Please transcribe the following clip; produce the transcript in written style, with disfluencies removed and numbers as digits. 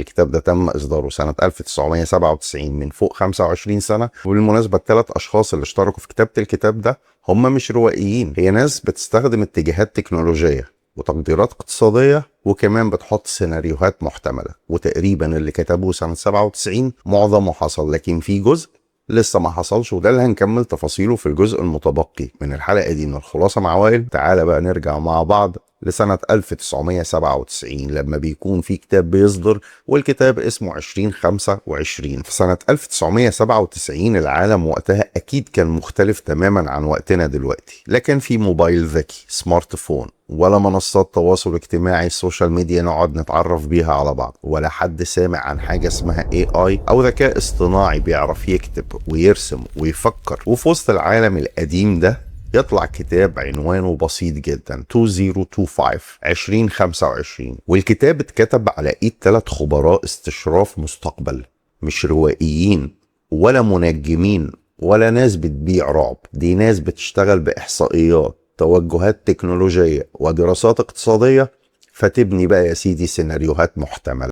الكتاب ده تم إصداره سنة 1997 من فوق 25 سنة. وبالمناسبة الثلاث أشخاص اللي اشتركوا في كتابة الكتاب ده هم مش روائيين، هي ناس بتستخدم اتجاهات تكنولوجية وتقديرات اقتصادية، وكمان بتحط سيناريوهات محتملة. وتقريبا اللي كتبوه سنة 97 معظمه حصل، لكن في جزء لسه ما حصلش، وده اللي هنكمل تفاصيله في الجزء المتبقي من الحلقة دي من الخلاصة مع وائل. تعالى بقى نرجع مع بعض لسنة 1997 لما بيكون في كتاب بيصدر، والكتاب اسمه 2025. في سنة 1997 العالم وقتها أكيد كان مختلف تماما عن وقتنا دلوقتي. لا كان في موبايل ذكي smartphone، ولا منصات تواصل اجتماعي social media نقعد نتعرف بيها على بعض، ولا حد سامع عن حاجة اسمها AI أو ذكاء اصطناعي بيعرف يكتب ويرسم ويفكر. وفي وسط العالم القديم ده يطلع كتاب عنوانه بسيط جدا 2025 2025، والكتاب اتكتب على ايد 3 خبراء استشراف مستقبل، مش روائيين ولا منجمين ولا ناس بتبيع رعب، دي ناس بتشتغل بإحصائيات، توجهات تكنولوجية ودراسات اقتصادية، فتبني بقى يا سيدي سيناريوهات محتملة.